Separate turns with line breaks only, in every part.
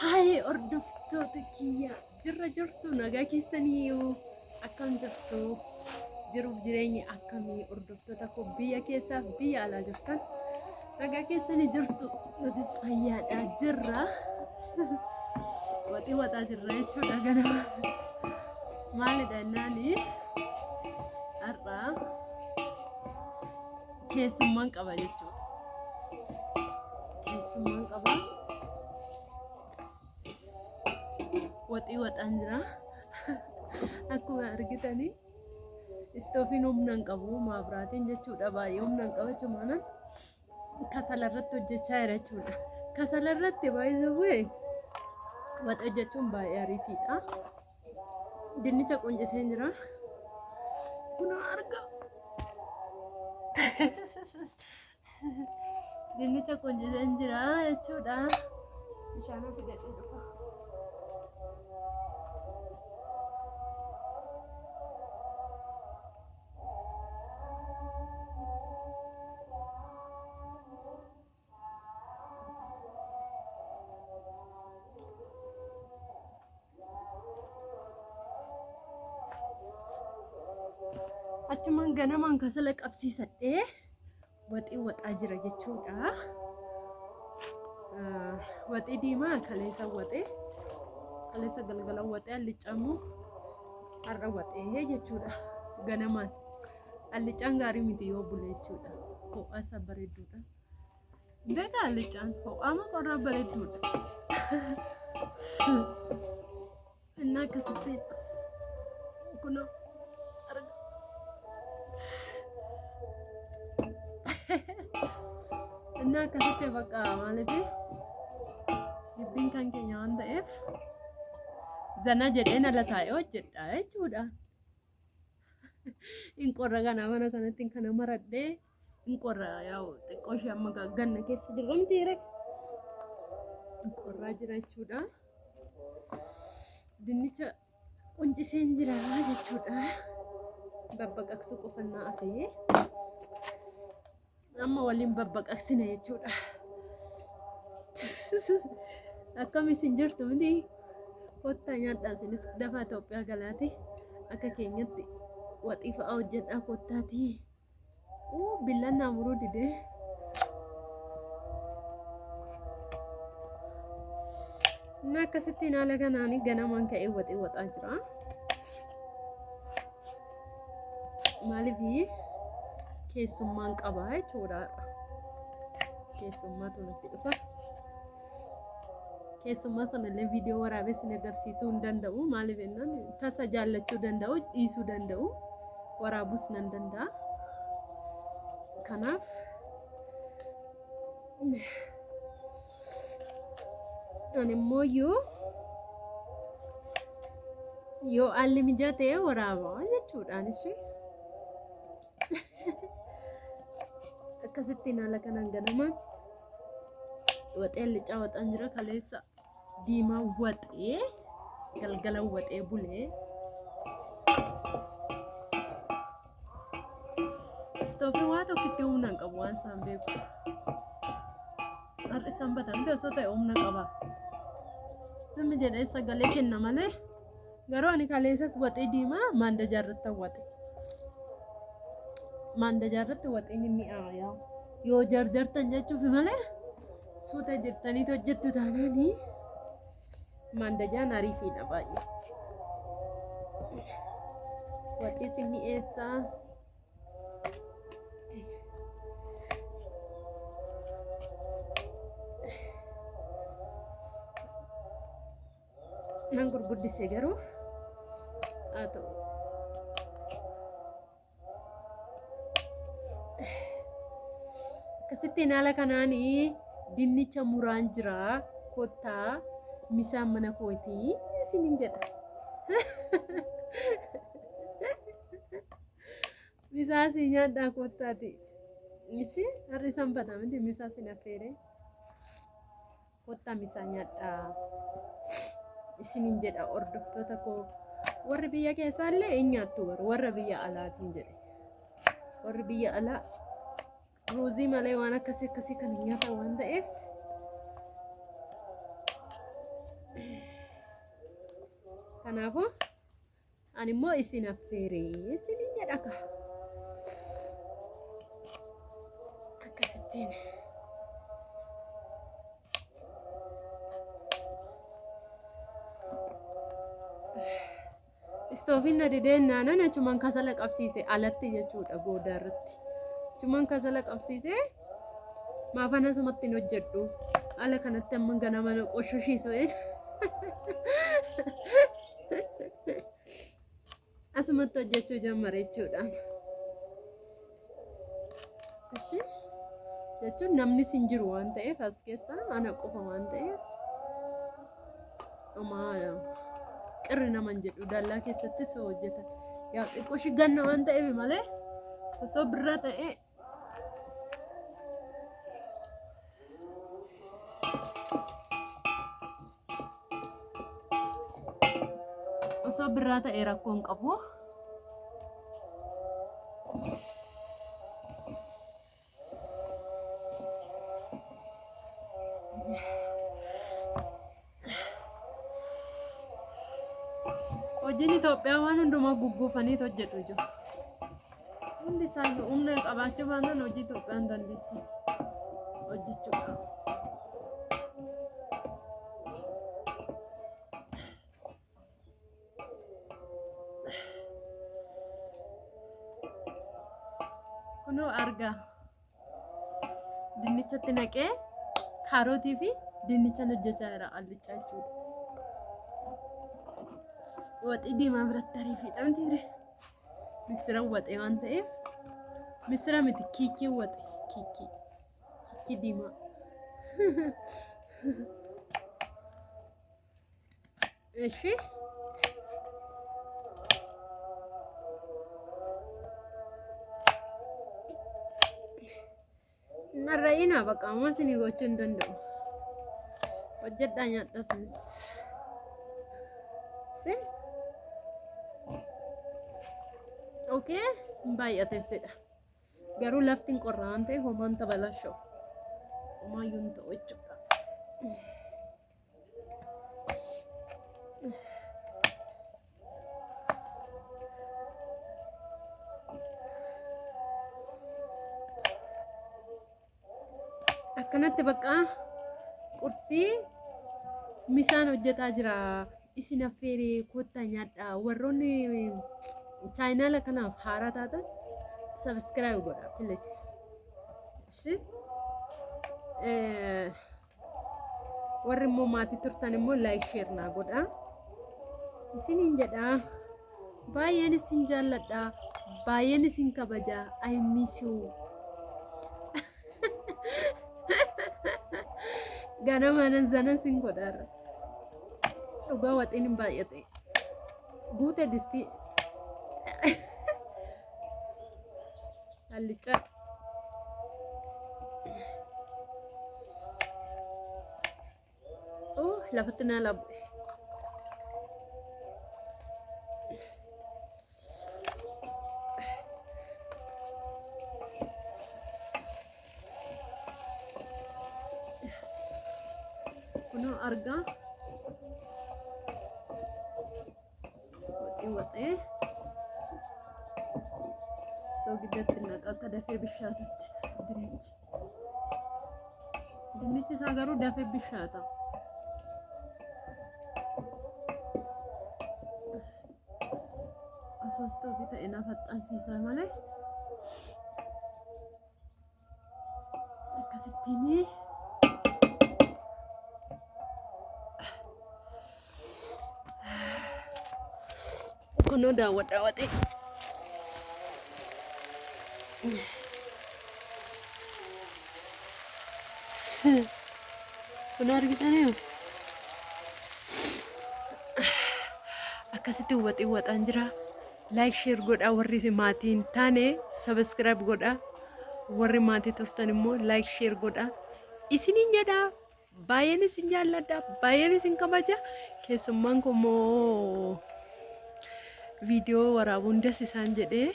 Haay hordoftoota kiyya jirra jirtu nagaa keessaniyyuu akkam jirtu jiruuf jireenyi akkamii hordoftoota koo biyya keessaaf biyya alaa jirtan nagaa keessanii jirtu nutis fayyaadha jirra waxii waxaa jirra jechuudha ganama maalidha jennaani har'a keessummaan qaba jechuudha. Keessummaan qaba. Waxii waxaan jira. Akkuma argitanii istoofiin humna hin qabu maabraatiin jechuudha baay'ee humna hin qabu jechuudha. Kasala irratti hojjechaa jira jechuudha. Kasala irratti baay'ee waxii hojjechuun baay'ee ariitiidha. Dinnicha qunciseen jira. Kunoo arga. Dinnicha qunciseen jira jechuudha. Bishaan fidadhee dhufa. Achumaan ganamaan kasala qabsiisadhee waxii waxaa jira jechuudha. Waxii diimaa kaleessa waxee kaleessa galgala waxee allichaa immoo har'a waxee jechuudha ganamaan. Allichaan gaarii miti yoo bule jechuudha. Ho'a isaa bareedduudha. Beekaa allichaan ho'aama qorraa bareedduudha. Innaa akkasitti kunoo arga. Innaa akkasitti bakka maaliif dubbiin kan keenya waan ta'eef zana jedheen ala taa'ee hojjedha jechuudha. Hin qorra kana mana kanatti kana maradhee hin qorra yaa'u xiqqoo ishee amma ganna keessa jirra miti ree. Hin qorraa jira jechuudha. Dinnicha qunciseen jira jechuudha. Babbaqaqsuu qofannaa hafee. Amma waliin babbaqaqsina jechuudha. Akkam isin jirtu miti? Kottaa nyaadhaa isinis dafaa Itoophiyaa galaati. Akka keenyatti waxii fa'aa hojjedhaa kottaatii. Uu billaan naa muruu didee. Inni akkasittiin haala kanaan ganamaan ka'ee waxii waxaa jira. Maaliif keessummaan qaba jechuudha. Keessummaatu natti dhufa. Keessummaa sanallee viidiyoo waraabee sin agarsiisuu hin danda'u. Maaliif jennaan tasa jaallachuu danda'u, dhiisuu danda'u, waraabuus nan danda'a. Kanaaf ani immoo yoo yoo haalli mijate waraabaa jechuudhaan ishee akkasittiin haala kanaan ganamaan waxee allicaa waxaan jira kaleessa diimaa waxee galgala waxee bulee istoofii waa tokkitti humna hin qabu waan isaan beeku. Har'i sanbata miti osoo ta'e humna qaba. Namni jedhee sagalee kenna malee garuu ani kaleessas waxii diimaa maandajaa irratti waxe. Maandajaa irratti waxiin ni mi'aawa. Yoo jarjartan jechuuf malee suuta jettaniit hojjettu taanaanii maandajaan ariifiidha baay'ee. Waxii si mi'eessaa. Nan gurguddise garuu haa ta'u. Akkasittiin haala kanaan dinnicha muraan jira kottaa misaan mana kootii isiniin jedha. Misaa si nyaadhaa kottaati. Ishi har'i sanbata miti misaa sin affeere. Kottaa misaa nyaadhaa. Isiniin jedha hordoftoota koo. Warri biyya keessaa illee hin nyaattu garuu warra biyya alaatiin jedhe. Warri biyya alaa ruuzii malee waan akkasii akkasii kan hin nyaatan waan ta'eef. Kanaafuu ani immoo isin affeeree isiniin jedha kaa. Akkasittiin. Istoofiin na dideen naanan achumaan kasala qabsiise alatti jechuudha goodaa irratti. Achumaan kasala qabsiise maafan asumatti hin hojjedhu. Ala kanatti amma ganama na qoshoshiisu. Asumatti hojjechuu jammare jechuudha. Ishi jechuun namnis hin jiru waan ta'eef as keessa ana qofa waan ta'eef homaa qirri nama hin jedhu dallaa keessattis hojjetan. Yaa xiqqoo ishii ganna waan ta'eef malee osoo birraa ta'ee Osoo birraa ta'e rakkoo hin qabu. Hojiin Itoophiyaa waan hundumaa gugguufaniit hojjetu jiru. Hundi isaayyuu humna qabaachuu baannaan hojii Itoophiyaa hin dandeessu hojjechuudha. Kunoo argaa dinnichatti naqee kaarotii fi dinnichan hojjechaa jira allichaa jechuudha. Waxii diimaa biratti ariifiidha miti misira waxee waan ta'eef misira miti kiikii waxe kiikii kiikii diimaa. Eshi. Narra'inaa bakka amma isinii gochuu hin danda'u. Hojjedhaa nyaadhaa isinis. Si? Okay, hin baay'ate sidha. Garuu lafti hin qorra waan ta'eef homaan tabalashoo. Homaayyuu hin ta'u jechuudha. Akkanatti bakka qursii misaan hojjetaa jira. Isin affeeree kottaa nyaadhaa. Warroonni chaayinaala kanaaf haaraa taatan subscribe godha please. Ishi warri immoo maatii turtan immoo like share naa godha. Isiniin jedha. Baay'een isin jaalladha. Baay'een isin kabaja. I miss you. Ganama nan zanan sin godhaarra. Dhugaa waxiin hin baay'ate. Guute distii. Allicaa. Oh, lafatti naa labu'e. Kunoo argaa. Waxii waxee. Soogidatti naqa akka dafee bishaatutti dinnichi. Dinnichi isaa garuu dafee bishaata. Osoo istoofii ta'e na faxxansiisa malee. Akkasittiin kunoo daawwadhaa waxii. Kun argitanii akkasitti waxii waxaan jira. Like share godhaa warri maatii hin taane subscribe godhaa. Warri maatii turtan immoo like share godhaa. Isiniin jedhaa baay'een isin jaalladha baay'een isin kabaja. Keessummaan koo immoo viidiyoo waraabuun das isaan jedhee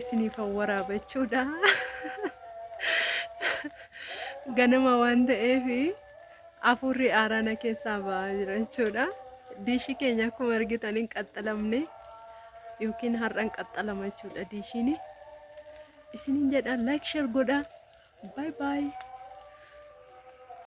isiniifan waraaba jechuudha. Ganama waan ta'eef hafuurri aaraa na keessaa ba'aa jira jechuudha. Diishii keenya akkuma argitan hin qaxxalamne yookiin har'a hin qaxxalama jechuudha diishiin. Isiniin jedha, like, share godha. Bye bye.